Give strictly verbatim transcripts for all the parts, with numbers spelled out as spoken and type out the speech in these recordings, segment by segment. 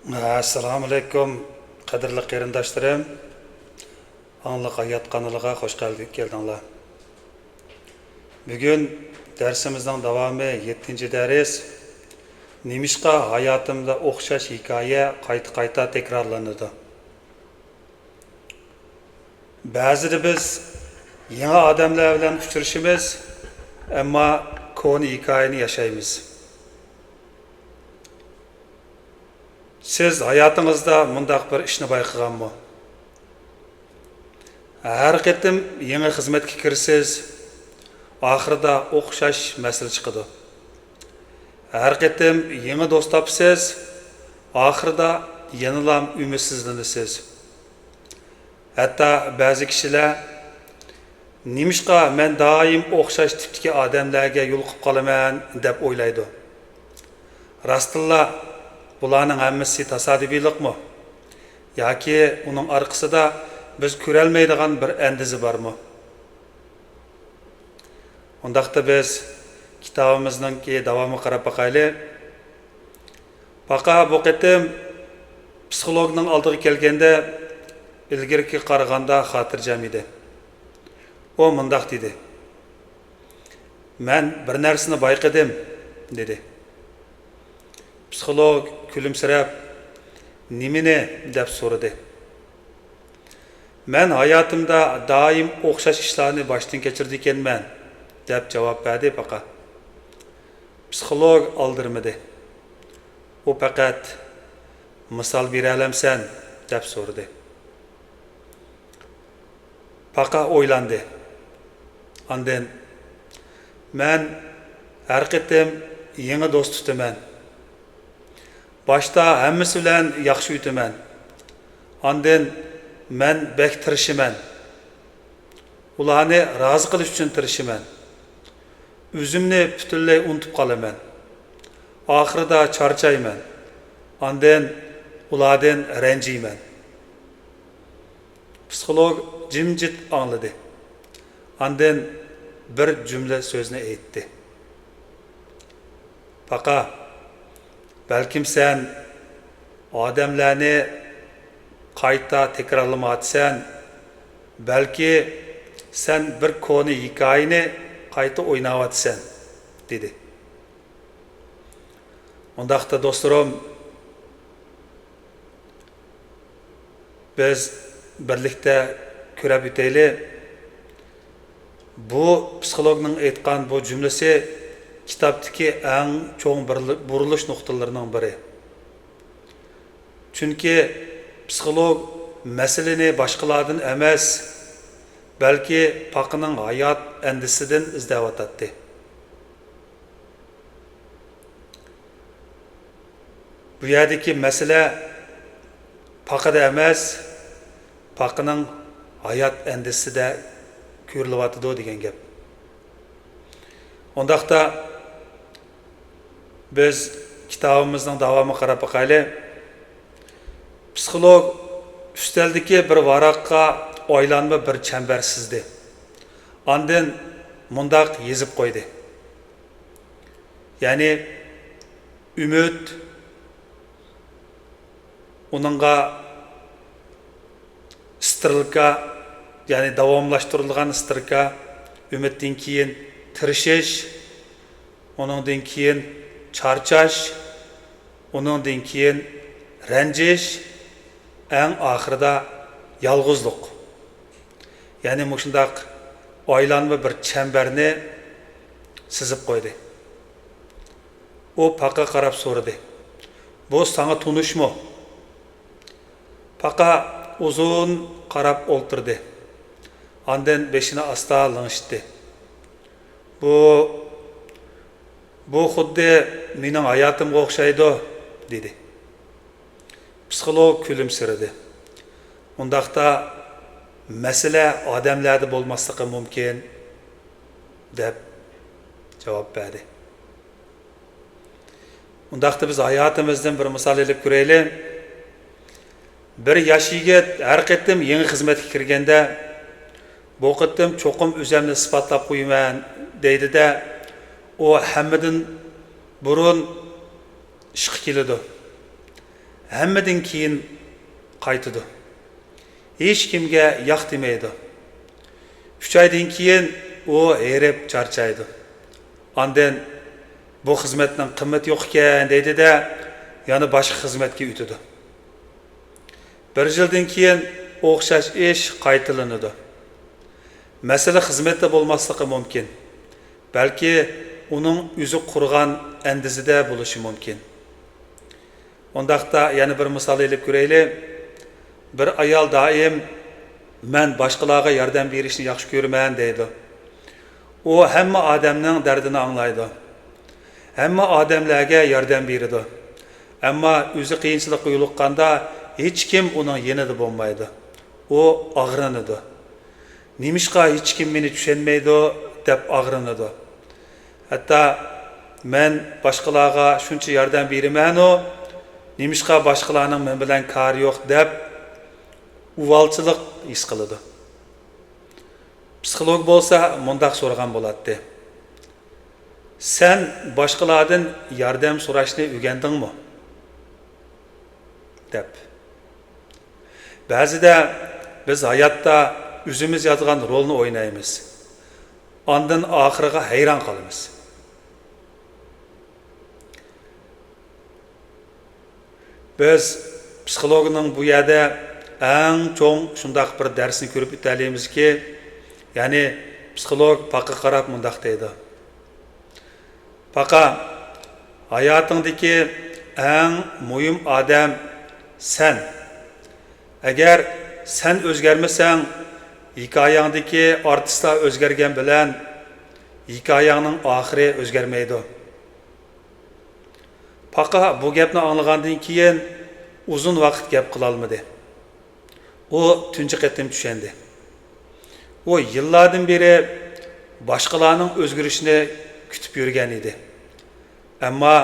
ئەسسالامۇئەلەيكۇم، قەدىرلىك قېرىنداشلىرىم. ئاڭلىق ھايات قانىلىغا خوش كەلدى-، كەلدىڭلار. بۈگۈن دەرسىمىزنىڭ داۋامى، يەتتىنچى دەرس. نېمىشقا ھاياتىمدا ئوخشاش ھېكايە قايتا-قايتا تەكرارلىنىدۇ؟ بەزىدە بىز يېڭى ئادەملەر بىلەن ئۇچرىشىمىز، ئەمما كونا ھېكايىنى ياشايمىز. سىز ھاياتىڭىزدا مۇنداق بىر ئىشنى بايقىغانمۇ؟ ھەر قېتىم يېڭى خىزمەتكە كىرىسىز، ئاخىرىدا ئوخشاش مەسىلە چىقىدۇ. ھەر قېتىم يېڭى دوست تاپىسىز، ئاخىرىدا يەنىلا ئۈمىدسىزلىنىسىز. ھەتتا بەزى كىشىلەر، «نېمىشقا مەن دائىم ئوخشاش تىپتىكى ئادەملەرگە يولۇقۇپ قالىمەن؟» دەپ ئويلايدۇ. راستتىنلا، بۇلارنىڭ ھەممىسى تاسادىپىيلىقمۇ؟ ياكى ئۇنىڭ ئارقىسىدا بىز كۆرەلمەيدىغان بىر ئەندىزە بارمۇ؟ ئۇنداقتا بىز كىتابىمىزنىڭكى داۋامىغا قاراپ باقايلى. پاقا بۇ قېتىم پسىخولوگنىڭ ئالدىغا كەلگەندە ئىلگىرىكىگە قارىغاندا خاتىرجەم ئىدى. ئۇ مۇنداق دېدى، «مەن بىر نەرسىنى بايقىدىم»، دېدى. پسىخولوگ كۈلۈمسىرەپ، «نېمىنى؟» دەپ سورىدى. «مەن ھاياتىمدا دائىم ئوخشاش ئىشلارنى باشتىن كەچۈرىدىكەنمەن»، دەپ جاۋاب بەردى پاقا. پسىخولوگ ئالدىرىمىدى. ئۇ پەقەت، «مىسال بېرەلەمسەن؟» دەپ سورىدى. پاقا ئويلاندى. ئاندىن، «مەن ھەر قېتىم يېڭى دوست تۇتىمەن. باشتا ھەممىسى بىلەن ياخشى ئۆتىمەن. ئاندىن مەن بەك تىرىشىمەن. ئۇلارنى رازى قىلىش ئۈچۈن تىرىشىمەن. ئۆزۈمنى پۈتۈنلەي ئۇنتۇپ قالىمەن. ئاخىرىدا چارچايمەن. ئاندىن ئۇلاردىن رەنجىيمەن.» پسىخولوگ جىمجىت ئاڭلىدى. ئاندىن بىر جۈملە سۆزنى ئېيتتى. پاقا، بەلكىم سەن ئادەملەرنى قايتا تەكرارلىمايۋاتىسەن، بەلكى سەن بىر كونا ھېكايىنى قايتا ئويناۋاتىسەن، دېدى. ئۇنداقتا دوستلىرىم، بىز بىرلىكتە كۆرۈپ ئۆتەيلى. بۇ پسىخولوگنىڭ ئېيتقان بۇ جۈملىسى كىتابتىكى ئەڭ چوڭ بىرلى-، بۇرۇلۇش نۇقتىلىرىنىڭ بىرى. چۈنكى پسىخولوگ مەسىلىنى باشقىلاردىن ئەمەس، بەلكى پاقىنىڭ ھايات ئەندىزىسىدىن ئىزدەۋاتاتتى. بۇ يەردىكى مەسىلە پاقىدا ئەمەس، پاقىنىڭ ھايات ئەندىزىسىدە كۆرۈلۈۋاتىدۇ دېگەن گەپ. ئۇنداقتا بىز كىتابىمىزنىڭ داۋامىغا قاراپ باقايلى. پسىخولوگ ئۈستەلدىكى بىر ۋاراققا ئايلانما بىر چەمبەر سىزدى. ئاندىن مۇنداق يېزىپ قويدى. يەنى ئۈمىد، ئۇنىڭغا سترېلكا، يەنى داۋاملاشتۇرۇلغان سترېلكا، ئۈمىدتىن كېيىن تىرىشىش، ئۇنىڭدىن كېيىن چارچاش، ئۇنىڭدىن كېيىن رەنجىش، ئەڭ ئاخىرىدا يالغۇزلۇق. يەنى مۇشۇنداق ئايلانما بىر چەمبەرنى سىزىپ قويدى. ئۇ پاقىغا قاراپ سورىدى، «بۇ ساڭا تونۇشمۇ؟» پاقا ئۇزۇن قاراپ ئولتۇردى. ئاندىن بېشىنى ئاستا لىڭشىتتى. «بۇ، بۇ خۇددى مېنىڭ ھاياتىمغا ئوخشايدۇ»، دېدى. پسىخولوگ كۈلۈمسىرىدى. «ئۇنداقتا مەسىلە ئادەملەردە بولماسلىقى مۇمكىن»، دەپ جاۋاب بەردى. ئۇنداقتا بىز ھاياتىمىزدىن بىر مىسال ئېلىپ كۆرەيلى. بىر ياش يىگىت ھەر قېتىم يېڭى خىزمەتكە كىرگەندە، «بۇ قېتىم چوقۇم ئۆزۈمنى ئىسپاتلاپ قويىمەن» دەيدۇ-دە، ئۇ ھەممىدىن بۇرۇن ئىشقا كېلىدۇ. ھەممىدىن كېيىن قايتىدۇ. ھېچكىمگە ياق دېمەيدۇ. ئۈچ ئايدىن كېيىن ئۇ ھېرىپ چارچايدۇ. ئاندىن، «بۇ خىزمەتنىڭ قىممىتى يوق ئىكەن» دەيدۇ-دە، يەنە باشقا خىزمەتكە ئۆتىدۇ. بىر يىلدىن كېيىن ئوخشاش ئىش قايتىلىنىدۇ. مەسىلە خىزمەتتە بولماسلىقى مۇمكىن. بەلكى ئۇنىڭ ئۆزى قۇرغان ئەندىزىدە بولۇشى مۇمكىن. ئۇنداقتا يەنە بىر مىسال ئېلىپ كۆرەيلى. بىر ئايال دائىم، «مەن باشقىلارغا ياردەم بېرىشنى ياخشى كۆرىمەن» دەيدۇ. ئۇ ھەممە ئادەمنىڭ دەردىنى ئاڭلايدۇ. ھەممە ئادەملەرگە ياردەم بېرىدۇ. ئەمما ئۆزى قىيىنچىلىققا يولۇققاندا ھېچكىم ئۇنىڭ يېنىدا بولمايدۇ. ئۇ ئاغرىنىدۇ. «نېمىشقا ھېچكىم مېنى چۈشەنمەيدۇ؟» دەپ ئاغرىنىدۇ. ھەتتا، «مەن باشقىلارغا شۇنچە ياردەم بېرىمەنۇ، نېمىشقا باشقىلارنىڭ مەن بىلەن كارى يوق؟» دەپ ئۇۋالچىلىق ھېس قىلىدۇ. پسىخولوگ بولسا مۇنداق سورىغان بولاتتى: «سەن باشقىلاردىن ياردەم سوراشنى ئۆگەندىڭمۇ؟» دەپ. بەزىدە بىز ھاياتتا ئۆزىمىز يازغان رولنى ئوينايمىز. ئاندىن ئاخىرىغا ھەيران قالىمىز. بىز پسىخولوگنىڭ بۇ يەردە ئەڭ چوڭ شۇنداق بىر دەرسىنى كۆرۈپ ئۆتەلەيمىزكى، يەنى پسىخولوگ پاقا قاراپ مۇنداق دەيدۇ: «پاقا، ھاياتىڭدىكى ئەڭ مۇھىم ئادەم سەن. ئەگەر سەن ئۆزگەرمىسەڭ، ھېكايەڭدىكى ئارتىسلار ئۆزگەرگەن بىلەن ھېكايەڭنىڭ ئاخىرى ئۆزگەرمەيدۇ.» پاقا بۇ گەپنى ئاڭلىغاندىن كېيىن ئۇزۇن ۋاقىت گەپ قىلالمىدى. ئۇ تۇنجى قېتىم چۈشەندى. ئۇ يىللاردىن بېرى باشقىلارنىڭ ئۆزگىرىشىنى كۈتۈپ يۈرگەن ئىدى. ئەمما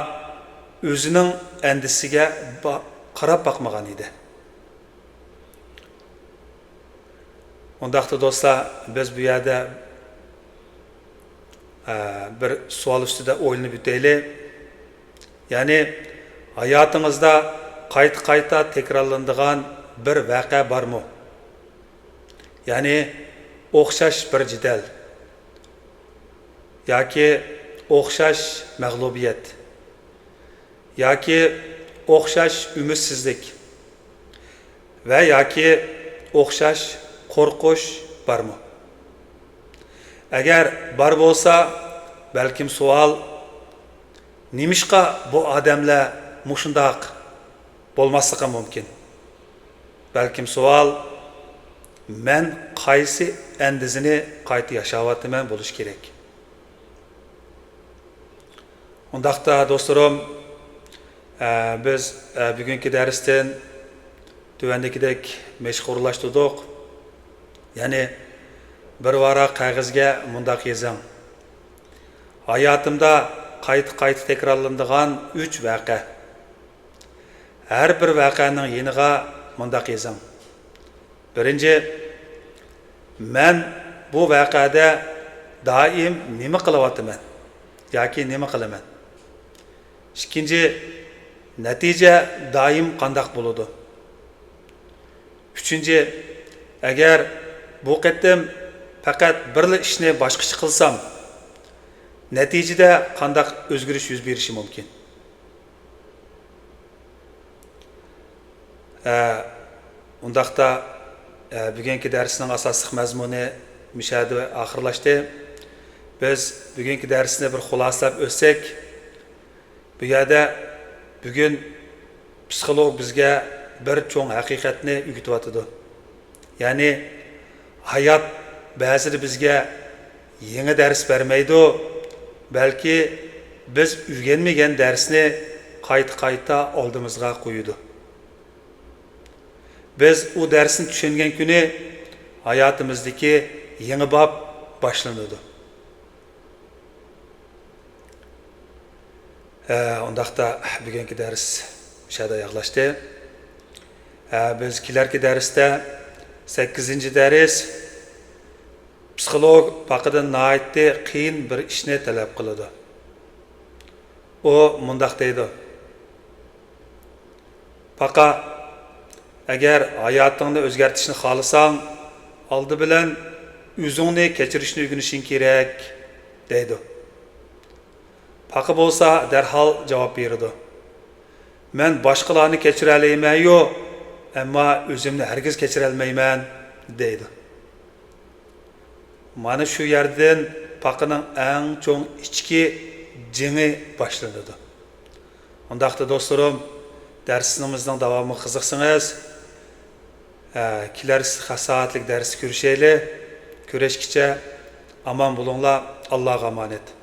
ئۆزىنىڭ ئەندىزىسىگە با-، قاراپ باقمىغان ئىدى. ئۇنداقتا دوستلار، بىز بۇ يەردە، ئە، بىر سوئال ئۈستىدە ئويلىنىپ ئۆتەيلى. يەنى ھاياتىڭىزدا قايتا-قايتا تەكرارلىنىدىغان بىر ۋەقە بارمۇ؟ يەنى ئوخشاش بىر جېدەل ياكى ئوخشاش مەغلۇبىيەت ياكى ئوخشاش ئۈمىدسىزلىك ۋە ياكى ئوخشاش قورقۇش بارمۇ؟ ئەگەر بار بولسا، بەلكىم سوئال، «نېمىشقا بۇ ئادەملەر مۇشۇنداق بولماسلىقى مۇمكىن؟» بەلكىم سوئال، «مەن قايسى ئەندىزىنى قايتا ياشاۋاتىمەن؟» بولۇشى كېرەك. ئۇنداقتا دوستلىرىم، ئە، بىز، ئە، بۈگۈنكى دەرستىن تۆۋەندىكىدەك مەشىق ئورۇنلاشتۇردۇق. يەنى بىر ۋاراق قەغەزگە مۇنداق يېزىڭ: «ھاياتىمدا قايتا-قايتا تەكرارلىنىدىغان ئۈچ ۋەقە.» ھەر بىر ۋەقەنىڭ يېنىغا مۇنداق يېزىڭ: بىرىنچى، مەن بۇ ۋەقەدە دائىم نېمە قىلىۋاتىمەن ياكى نېمە قىلىمەن؟ ئىككىنچى، نەتىجە دائىم قانداق بولىدۇ؟ ئۈچىنچى، ئەگەر بۇ قېتىم پەقەت بىرلا ئىشنى باشقىچە قىلسام، نەتىجىدە قانداق ئۆزگىرىش يۈز بېرىشى مۇمكىن؟ ئە، ئۇنداقتا، ئە، بۈگۈنكى دەرسنىڭ ئاساسلىق مەزمۇنى مۇشۇ يەردە ئاخىرلاشتى. بىز بۈگۈنكى دەرسنى بىر خۇلاسىلاپ ئۆتسەك، بۇ يەردە بۈگۈن پسىخولوگ بىزگە بىر چوڭ ھەقىقەتنى ئۆگىتىۋاتىدۇ. يەنى ھايات بەزىدە بىزگە يېڭى دەرس بەرمەيدۇ، بەلكى بىز ئۆگەنمىگەن دەرسنى قايتا-قايتا ئالدىمىزغا قويىدۇ. بىز ئۇ دەرسنى چۈشەنگەن كۈنى ھاياتىمىزدىكى يېڭى باب باشلىنىدۇ. ھە، ئۇنداقتا بۈگۈنكى دەرس مۇشۇ يەردە ئاياغلاشتى. ھە، بىز كېلەركى دەرستە، سەككىزىنچى دەرس، پسىخولوگ پاقىدىن ناھايىتى قىيىن بىر ئىشنى تەلەپ قىلىدۇ. ئۇ مۇنداق دەيدۇ: پاقا، ئەگەر ھاياتىڭنى ئۆزگەرتىشنى خالىساڭ، ئالدى بىلەن ئۆزۈڭنى كەچۈرۈشنى ئۆگىنىشىڭ كېرەك، دەيدۇ. پاقا بولسا دەرھال جاۋاب بېرىدۇ. مەن باشقىلارنى كەچۈرەلەيمەن-يۇ، ئەمما ئۆزۈمنى ھەرگىز كەچۈرەلمەيمەن، دەيدۇ. مانا شۇ يەردىن پاقىنىڭ ئەڭ چوڭ ئىچكى جېڭى باشلىنىدۇ. ئۇنداقتا دوستلىرىم، دەرسىمىزنىڭ داۋامىغا قىزىقسىڭىز، ھە، كېلەر سائەتلىك دەرستە كۆرۈشەيلى. كۆرۈشكىچە ئامان بولۇڭلار، ئاللاغا ئامانەت.